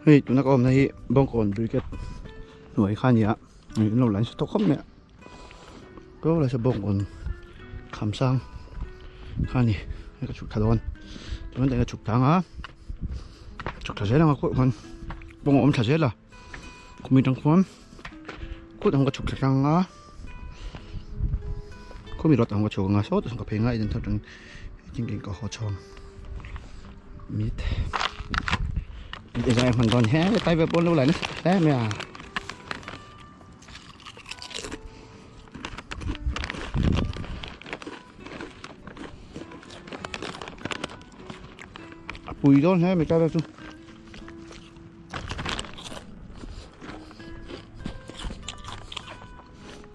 Hei tuna ka awmna hi Bawngkawn Brigade hnuai kha a ni a, in lo la nasa tawh khawp mai a, ko lai saw Bawngkawn Khamsang kha a ni, hei ka chhuk thla dawn, chuan ka chhuk tlang a, chhuk thla zel ang a kawih khawn kawng a awm thla zel a, khumi tang khuan kut ang ka chhuk thla tlang a, khumi rawt ang ka chhuk ang a, sawtah sawn ka phei ngai in thar tang engtin ka haw chho ang mit zai hman dawn he tai ve pawn lo lai nasa hle mai a. A pui dawn hle mai tlai vel chu.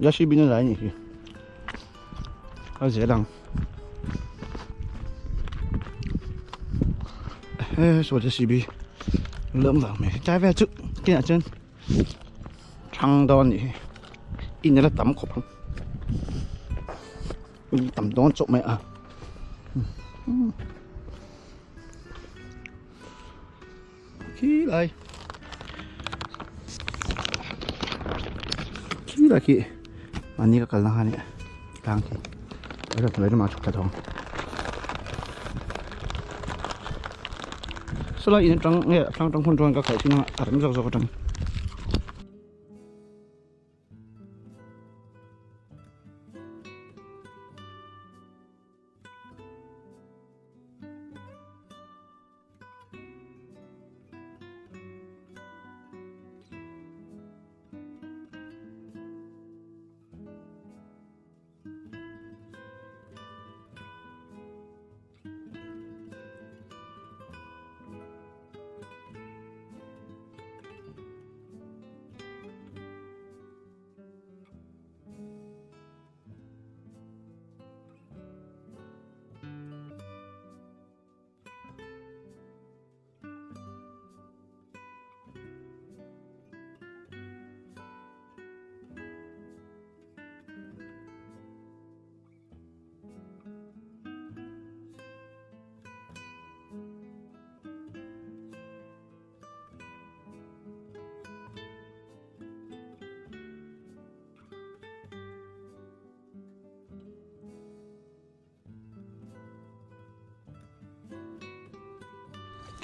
Jacibin a lai nih hi a zel ang he saw jcb lawm vang mai tlai vel chu kinah chuan thang dawn nih hi in ala tam khawp ang in tam dawn chawp mai a khi lai khi lai khi mahni ka kalna kha nia tlang khi a rawt mai lamah a chhuk thla thawng sawlai in atang nge tlang atang hun chuan ka khalh thin a a rem zawk zawk atang.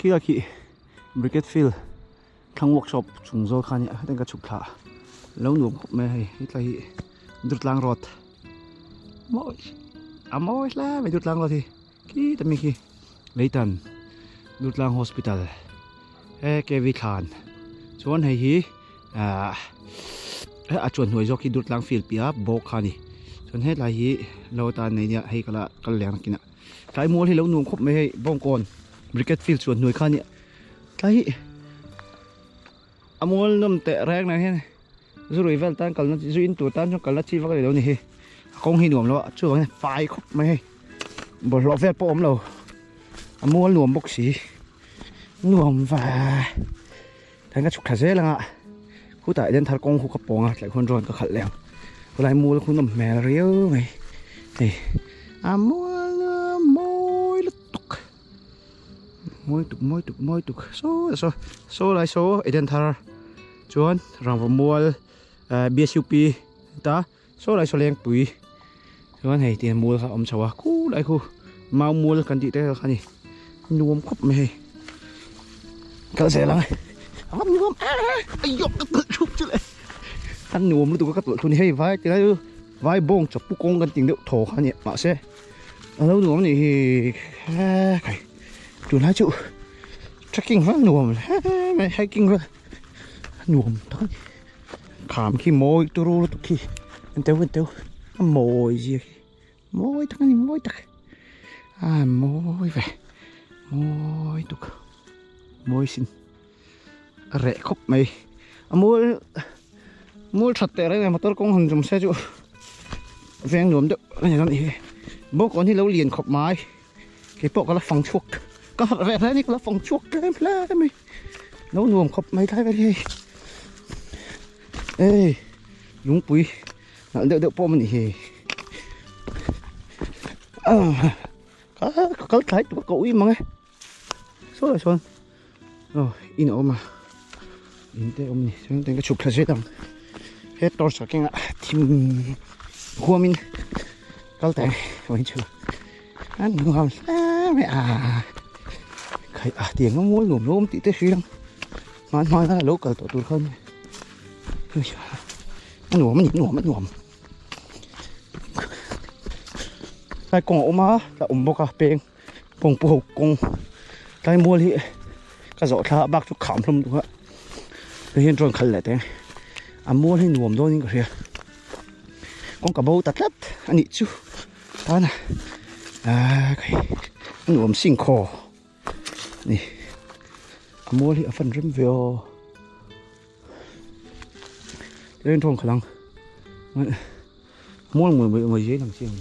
Khi a khi briquette field thlang workshop chung zawl kha nia hetiang ka chhuk thla lo nuam khawp mai a hei hetlai hi Durtlang road mawi a mawi hle mai Durtlang road hi khi ta mi khi Leitan Durtlang hospital he K_V thlan chuan hei hi ahh a chuan hnuai zawk hi Durtlang field piah a bawk kha a ni chuan hetlai hi lo atan nei nia hei ka la kal leh ang nakinah tlai mual hi lo nuam khawp mai hei Bawngkawn Briquette field chuan hnuai kha a nia tlai hi a mual nawm teh reng nen hian zu rui vel tan kalna zu in tur tan chuan kalna chi vak a ni lo ni hi a kawng hi nuam lo a chuvangin fai khawp mai hei bawlhhlawh vel pawh a awm lo a mual nuam bawk si nuam va Tlai ka chhuk thla zel anga khutah hian thar kawng khu ka pawng a tlai khuan rawn ka khalh leh ang khulai mual khu nawm hmel riau mai hei a mual a mawi lutuk mawi tuk mawi tuk mawi tuk saw saw saw lai saw Eden thar chuan rangva mual B_S_U_P ta saw lai saw lengpui chuan hei tiang mual kha a awm chho a khulai khu mau mual kan tih te kha a ni nuam khawp mai hei kal zel ang e a va nuam aiyawh ka tawlh thup chu le a nuam lutuk a ka tawlh thu ni hei vai tilai chu vai bawng chapu kawng kan ting deuh thaw kha a ni mahse a lo nuam a nih hi khai tunlai chu trekking vel nuam hle mai hiking vel a nuam tak a ni. Kham khi mawi turu lutuk khi en teuh en teuh a mawi zia khi mawi tak a ni mawi tak a mawi ve mawi tuk mawi sin a reh khawp mai a mual mual that teh reng a motor kawng han zawm se chu veng nuam deuh a ni dawn a ni hi bawngkawn hi lo lian khawp mai keipawh ka la fang chhuak ka harh ve hle a ni ka la fang chhuak tlem hle mai lo nuam khawp mai tlai vel hi hei ei lungpui nalh deuh deuh pawh a awm a nih hi ah ka kal tlai tawh ka ui mang e saw lai sawn aw in a awm a. In te awm a ni chuan ka chhuk thla zet ang he torch ka kengah thim huamin kal teh ang vawiin chu a nuam hle mai a khaih a tiang a mual nuam lo awm tih te hria ang hman hman a lo kal tawh tur khan a nuam a ni nuam a nuam tlai kawng a awm a a awm bawk a peng kawng pu ho kawng tlai mual hi ka zawh thla a bak chu kham hlawm duh a hei hian rawn khalh leh teh a mual hi nuam dawn in ka hria kawng ka bo ta tlat a nih chu tana ah khai a nuam sing khaw ni a mual hi a fan rem ve aw tihian rawn khalh ang mual mui mui mui zel ang chiang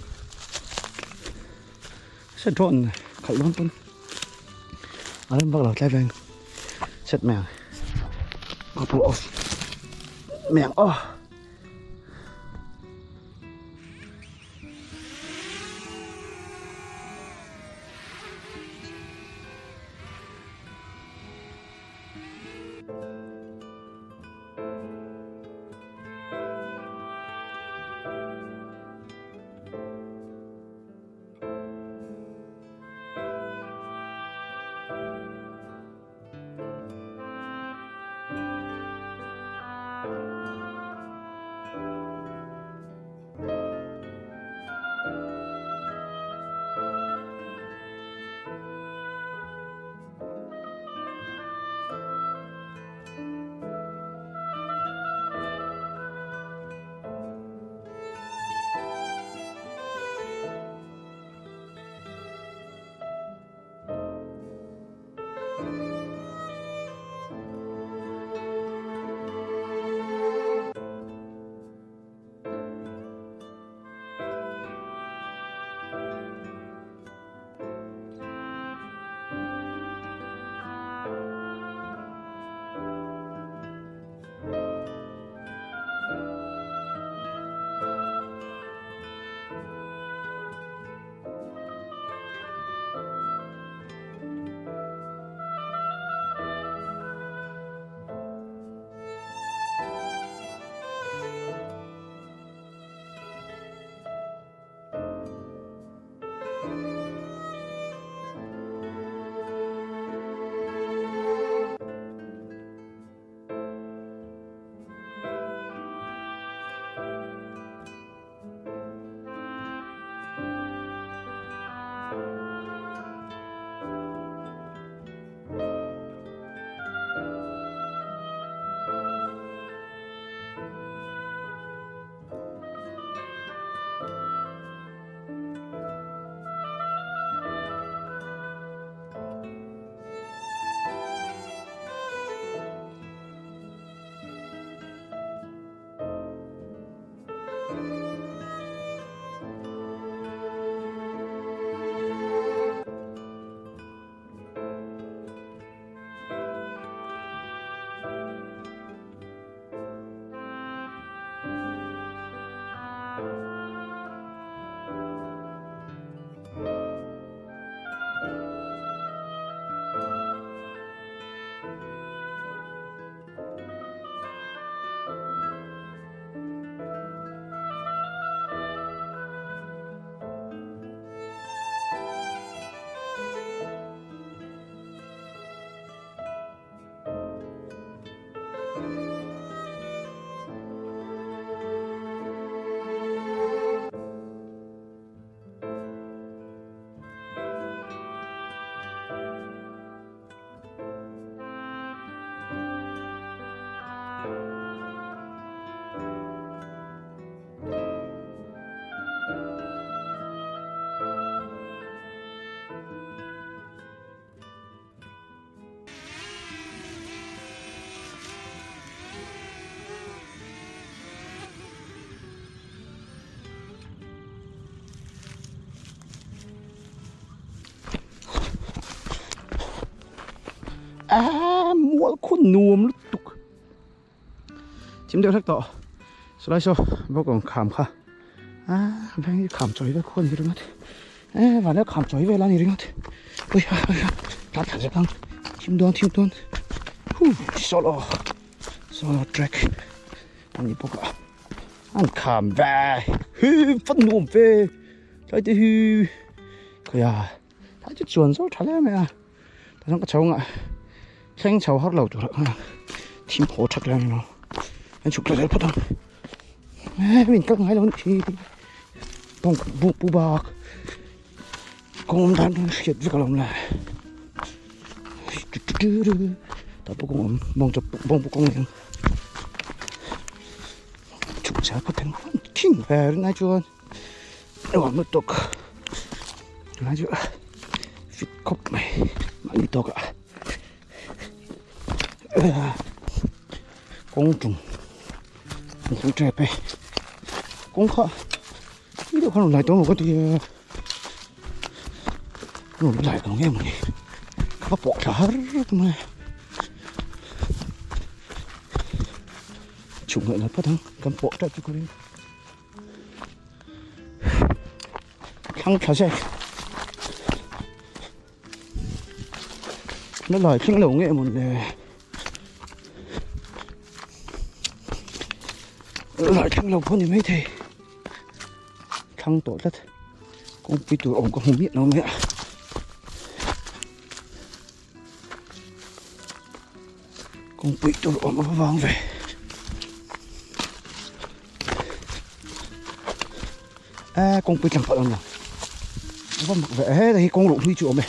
se drone khalh dawn pawn a rem vak lo tlai veng set mai ang GoPro off mai ang aw. A mual khu nuam lutuk thim deuh hlek tawh saw lai saw bawk kham kha a veng hi kham chawi vel khuan ni ringawt e van vel kham chawi vel a ni ringawt ui ha ui ha tlan thla zek ang thim dawn thim dawn hu sawlh aw. Solo trek ani bawk a an kham ve hi fan nuam ve tlai te hi khawiah tlai chu chuan zawr tha hle mai a tah chuan ka chho ang a thleng chho har lo tur ah thim haw that lai ani an chhuk thla zel phawt ang eh min kal ngai lo anih hi bawng pu bak kawng awm dan chu hriat vek alawm le tah pawh kawng awm bawng chawp bawng pawh kawng ang chhuk chhe phawt ang thin ve rinai chuan nuam lutuk tunlai chu fit khawp mai mahni tawkah kawng tum an thleng tep e kawng kha mi deuh khan rawn lai tawh maw ka ti a rawn lai tawh nge mawni ka va pawh thla har mai a chhuk ngaih nat phawt ang kan pawh tep chu ka ring thlang thla zek nó lời thleng lo nge mawni le lại thleng lo pawh ni maithei thlang tawh tlat kawngpui tur awm ka hmu miah lo mai a kawngpui tur awm a va vang ve a kawngpui tlang pawh awm lo a va mak ve heta hi kawng ruh hlui chu awm e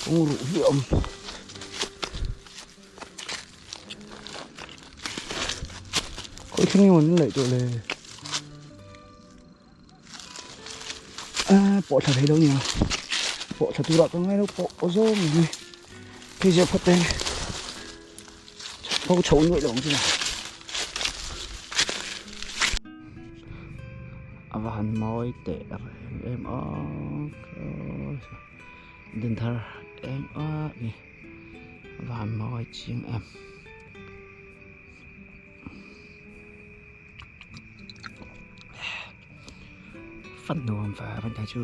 kawng ruh hlui a awm. Khawi thleng emaw an laih tawh le a pawh thla thei lo nia pawh thla turah ka ngai lo pawh aw zawng ang mai phei zia phawt te ho chho nuaih lo ang chu a va han mawi teh reng em aw dinthar eng a ni. Van mawi chiang em. Fan nuam ve van ta chu.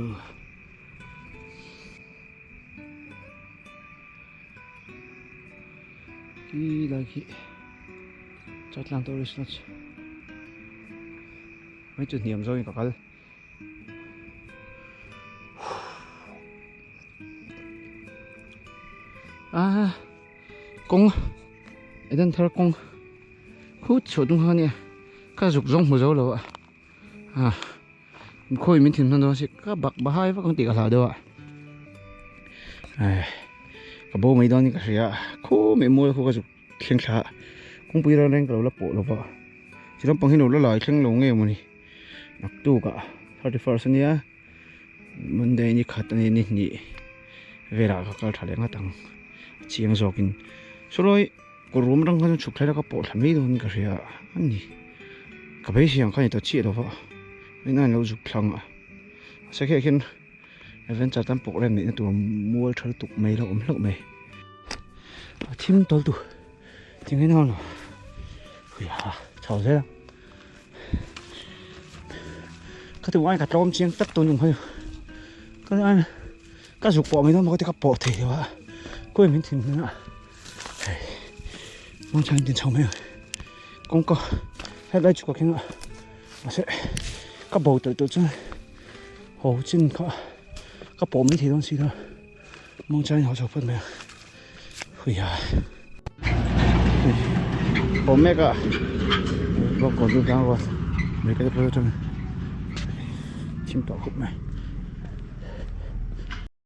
Khi lai khi Chaltlang Tourist Lodge. Mai chu hniam zawngin ka kal. A kawng Eden thar kawng khut chhuah tum kha ania ka zuk zawng hmu zo lo a a khawi min thin hman dawn si ka bak bahai vak ang tih ka hlau deuh a ka bo mai dawn in ka hria khu mai mual khu ka zuk thleng thla a kawngpui reng reng ka lo la pawh lo va chi lampang hi lo la lai thleng lo nge mawni naktuk ah 31st ania. Monday ni khat ani ni hnih velah ka kal tha leh nghat ang a chiang zawkin sawlai kawr rum atang khan chhuk thlai la ka pawh thla mai dawn ka hria a ni ka beisei ang kha ni ta chiah lova eng a lo zuk thlang a mahse khi ah khian adventure tan pawh rem neihna tur mual tha lutuk mai lo awm hlauh mai a thim tawl tu tinge nau lo huiha chho zel ang. Ka ti uai ka tlawm chiang tak tun ang hei ka an ka zuk pawh mai dawn maw ka ti ka pawh thei lo a khawi min thin hmel a hei muangchang in tin chho mai ang kawngka hetlai chu ka keng a mahse ka bo tawlh tawlh chuan haw chin kha ka pawh mai thei dawn si lo muangchang in haw chho phawt mai ang huiha haw mek a bawk kaw chu tlang rual mai ka te pawh atang thim tawh khawp mai.